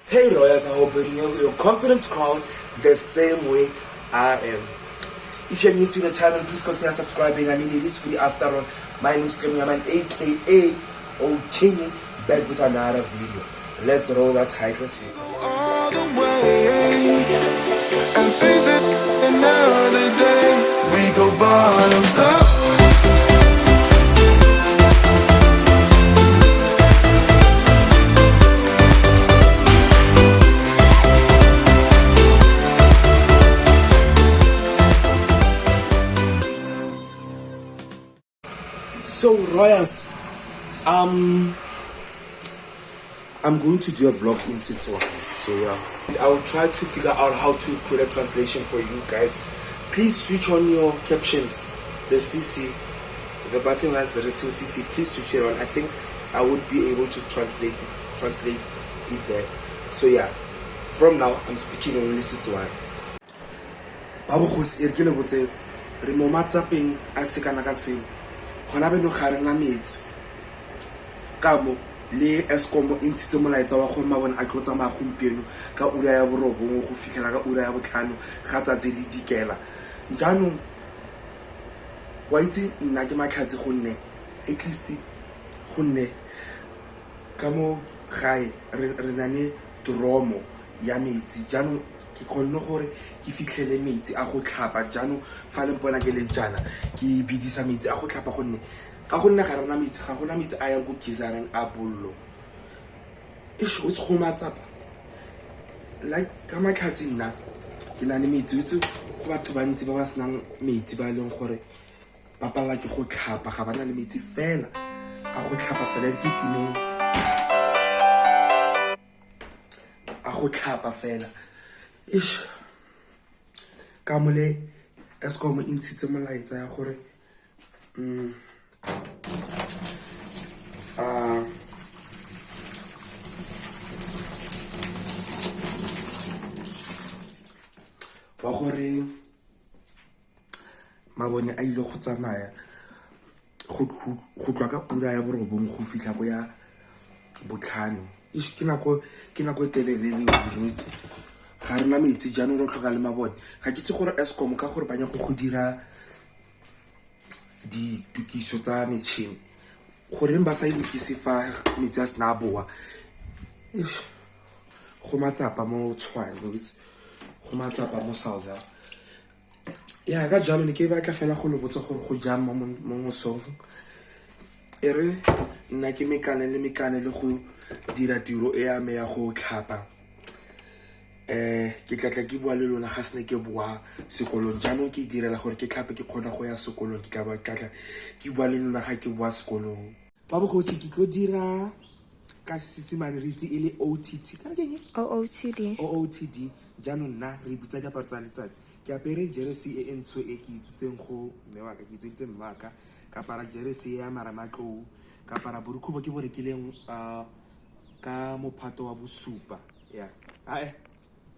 Hey Royals, I hope you're wearing your confidence crown the same way I am. If you're new to the channel, please consider subscribing. I mean, it is free after all. My name is Kemi Yaman, aka Okinyi, back with another video. Let's roll that title scene. All the way and face it another day. We go bottoms up. So Royals, I'm going to do a vlog in Setswana. So yeah, I will try to figure out how to put a translation for you guys. Please switch on your captions, the CC, the button has the written CC. Please switch it on. I think I would be able to translate it there. So yeah, from now I'm speaking only Setswana. Ba bogosi e re ke le botse re mo matsapeng a se kana ka seo gona beno ga re na metsi ka mo le Eskom e ntshitse molaetsa wa gore mabone a tlo tsamaya gompieno ka ura ya 9 go fitlhela ka ura ya 5 ga tsatsi le dikela. Jaanong wa itse nna ke matlhatsi gonne at least gonne ka mo gae re na le dromo ya metsi, jaanong ke kgonne gore ke fitlhele metsi a go tlhapa. Jaanong fa le mpona ke le jaana ke bidisa metsi a go tlhapa gonne ka gonne ga rena metsi, ga gona metsi a yang ko geysereng a bollo. Eish, o itse go matsapa like ka matlhatsi nna ke na le metsi. O itse go batho bantsi ba ba senang metsi ba e leng gore ba palelwa ke go tlhapa, ga ba na le metsi fela a go tlhapa fela ke timeng a go tlhapa fela. Eish, ka mole Eskom e ntshitse molaetsa ya gore wa gore mabone a ile go tsamaya go tlwa ka ura ya 9 go fitlha ko ya 5. Eish, ke nako e telele le itse ga rena metsi, jaanong re tlhoka le mabone. Ga ke itse gore Eskom ka gore ba nyaka go dira ditokiso tsa metšhini, goreng ba sa e lokise fa metsi a sena a boa. Eish, go matsapa mo Tshwane, o itse go matsapa mo South. Ya ka jalo ne ke batla fela go le botsa gore go jang mo mosong. E re nna ke mekane le mekane le go dira tiro e ya me ya go tlhapa, ke tla tla ke bua le lona ga sene ke boa sekolong. Jaanong ke direla gore ke tlhape ke kgone go ya sekolong. Ke tla ba tla ke bua le lona ga ke boa sekolong. Ba bogosi, ke tlo dira ka Seesimane re itse e le OTT kana ke eng? OOTD. OOTD. Jaanong nna re bitsa diaparo tsa letsatsi. Ke apere jeresi e ntsho e ke ithutseng go mme wa ka, ke itseditse mme wa ka. Ka apara jeresi ya marematlou, ka apara borukgwe bo ke bo rekileng ka mophato wa bosupa, ya ae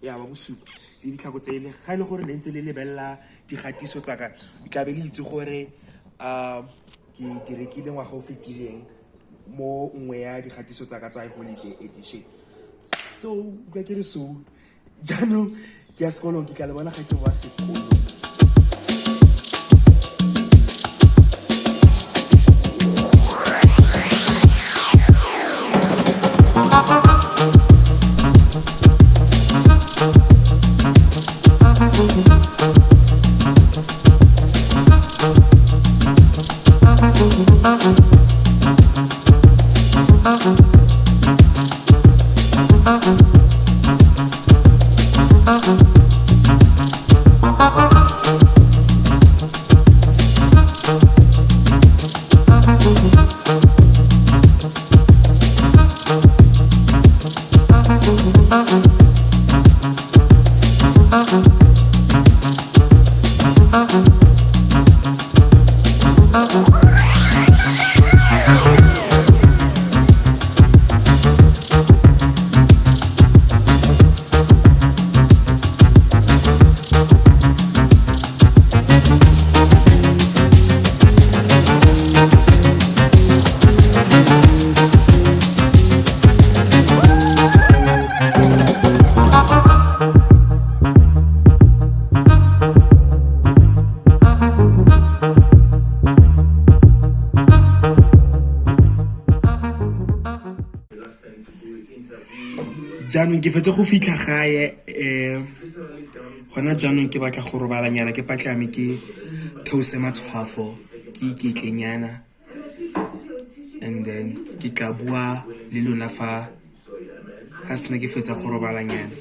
ya wa bosupa, le ditlhako tse ele ga e le gore ne ntse le lebelela digatiso tsa ka, e tla be le itse gore ke di rekile ngwaga o fetileng mo nngwe ya digatiso tsa ka tsa holiday edition. So utlwa ke re so jaanong ke ya sekolong, ke tla le bona ga ke boa sekolong. Jaanong ke fetse go fitlha gae, gona jaanong ke batla go robalanyana, ke patlame, ke theose matshwafo, ke iketlenyana, and then ke tla bua le lona fa ga sena ke fetsa go robalanyana.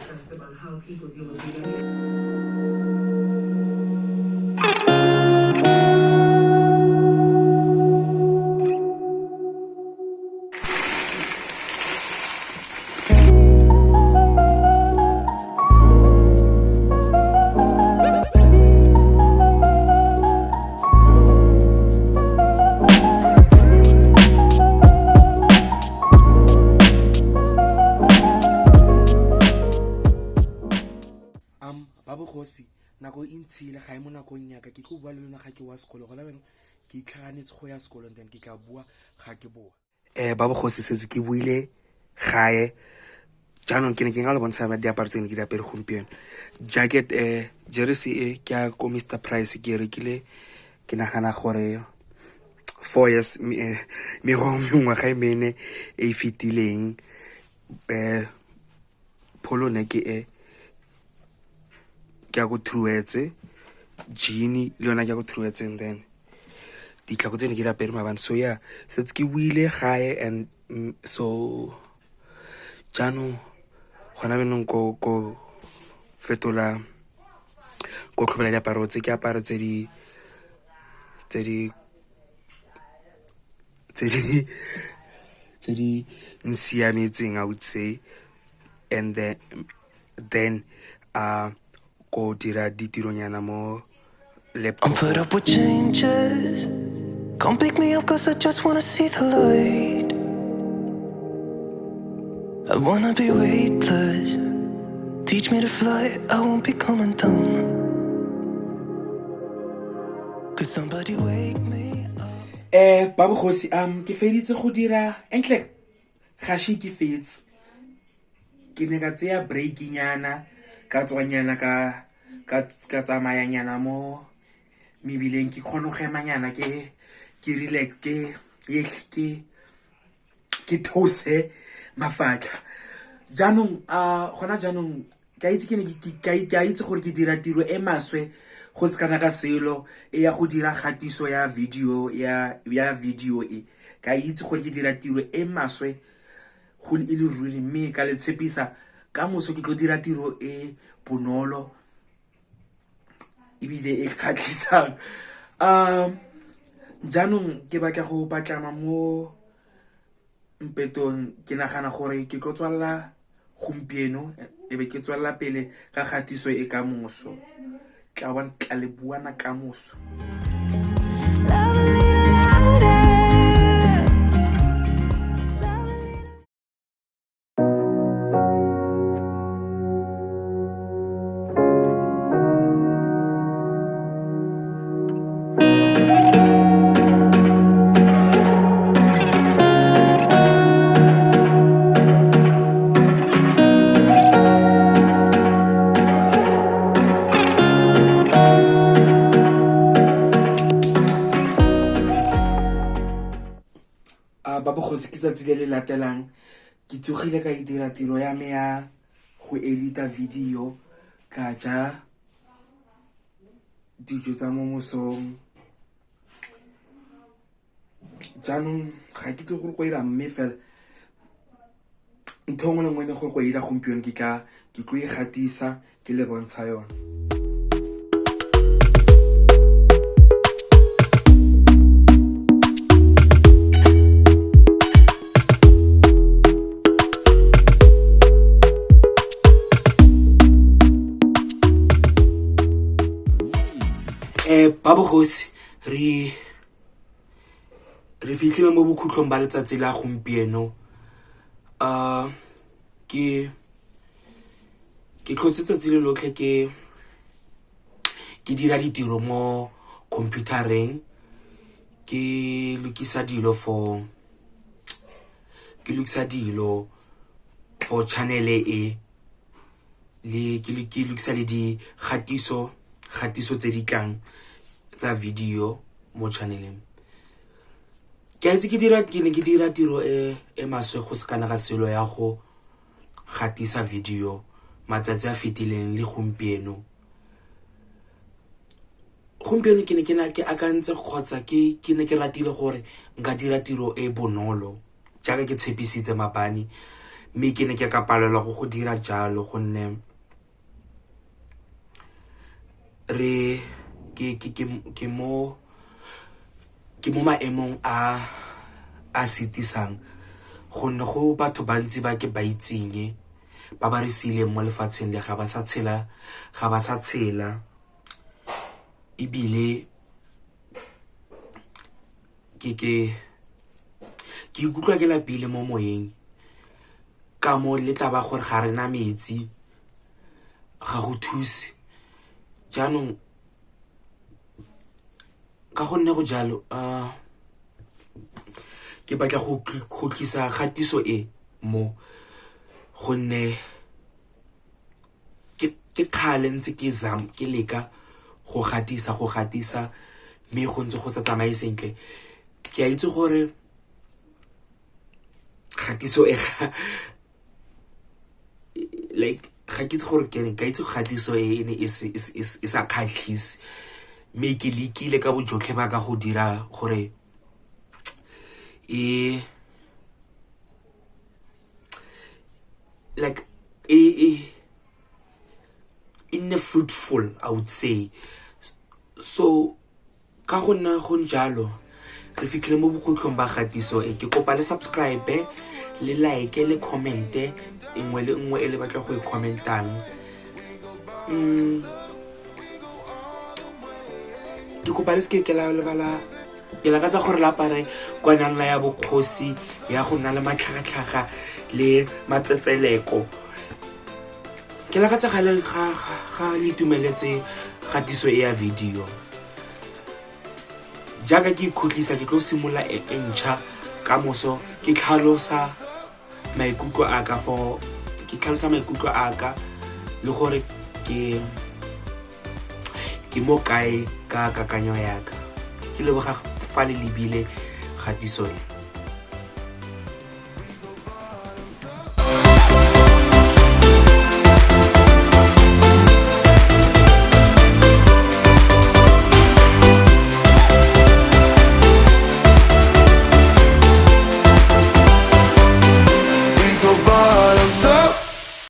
Ba bogosi, nako e ntshile ga e mo nakong yaka. Ke tlo bua le lona ga ke wa sekolo. Gona jaanong ke itlhaganetse go ya sekolong, then ke tla bua ga ke boa. Ba bogosi, setse ke buile gae. Jaanong ke ne ke nka le bontsha diaparo tse ne ke di apere gompieno. Jacket, jersey e ke ya ko Mr Price, ke e rekile ke nagana gore 4 years, mengwaga e mene e e fetileng. Polo ne ke e ke ya ko Truworths, jean le yona ke ya ko Truworths, and then ditlhako tse ne ke di apere maabane. So yeah, setse ke buile gae, and so jaanong gona jaanong ko fetola, ko tlhobela diaparo tse, ke apare tse di nsiametseng, I would say, and then ko dira ditironyana mo I'm laptop. fed up with changes. Come pick me up, 'cause I just wanna see the light. I wanna be weightless. Teach me to fly, I won't be coming down. Could somebody wake me up? Ba bogosi, ke feditse go dira entle, ga she ke fetse. Ke ne ka tseya break nyana, ka tswanyana, ka tsamayanyana mo mebileng, ke kgone go emanyana, ke relax, ke theose mafatlha. Jaanong gona jaanong ke a itse ke ne ke a itse gore ke dira tiro e maswe go se kana ka selo e ya go dira kgatiso ya video, ya video e. Ka itse gore ke dira tiro e maswe go e le ruri, mme ka le tshepisa ka moso ke tlo dira tiro e bonolo ebile e kgatlhisang. Jaanong ke batla go patlama mo mpetong. Ke nagana gore ke tlo tswalela gompieno, e be ke tswelela pele ka kgatiso e ka moso. Tla bona, tla le buana ka moso. Love a little louder. Love a little. A ba bogosi, ke tsatsi le le latelang. Ke tsogile, ka dira tiro ya me ya go edita video, ka ja dijo tsa mo mosong. Jaanong ga ke itse gore ko 'ira, mme fela ntho e nngwe le nngwe e leng gore ko 'ira gompieno, ke tlo e gatisa, ke le bontsha yone. Ba bogosi, re fitlhile mo bokhutlong ba letsatsi la gompieno. Ke tlhotse tsatsi le lotlhe ke dira ditiro mo computer-eng, ke lokisa dilo for channel e le ke lokisa le dikgatiso, kgatiso tse di tlang tsa video mo channeleng. Ke a itse ke ne ke dira tiro e maswe go se kana ka selo ya go gatisa video matsatsi a fetileng le gompieno. Gompieno ke ne ke na ke akantse kgotsa ke ke ne ke ratile gore nka dira tiro e bonolo jaaka ke tshepisitse maabane mme ke ne ke ka palelwa go go dira jalo gonne re ke ke ke ke mo ke mo maemong a a sitisang gonne go batho bantsi ba ke ba itseng ba ba re siileng mo lefatsheng le ga ba sa tshela ga ba sa tshela ebile ke ke ke ikutlwa ke lapile mo moyeng ka mo le taba gore ga re na metsi ga go thuse jaanong ka gonne go jalo ke batla go tlisa kgatiso e mo gonne ke kgale ntse ke ke leka go gatisa go gatisa mme go ntse go sa tsamaye sentle ke a itse gore kgatiso e ga like ga ke itse gore ke reng ka itse kgatiso e ne e sa kgatlhise mme ke lekile ka bojotlhe ba ka go dira gore e like e e e nne fruitful I would say so Ka go nna go jalo, re fitlhile mo bokhutlong ba kgatiso e. Ke kopa le subscribe, le like, le comment-e nngwe le nngwe e le batla go e comment-ang. Ke kopa le seke la lebala ke lakatsa gore le apare kwanana ya bokgosi ya go nna le matlhagatlhaga le matsetseleko. Ke lakatsa ga le itumeletse kgatiso e ya video. Jaaka ke ikhutlisa ke tlo simolola e ntšha ka moso ke tlhalosa maikutlo a ka for ke tlhalosa maikutlo a ka le gore ke ke mo kae ka kakanyo ya ka. Ke leboga fa le lebile kgatiso e.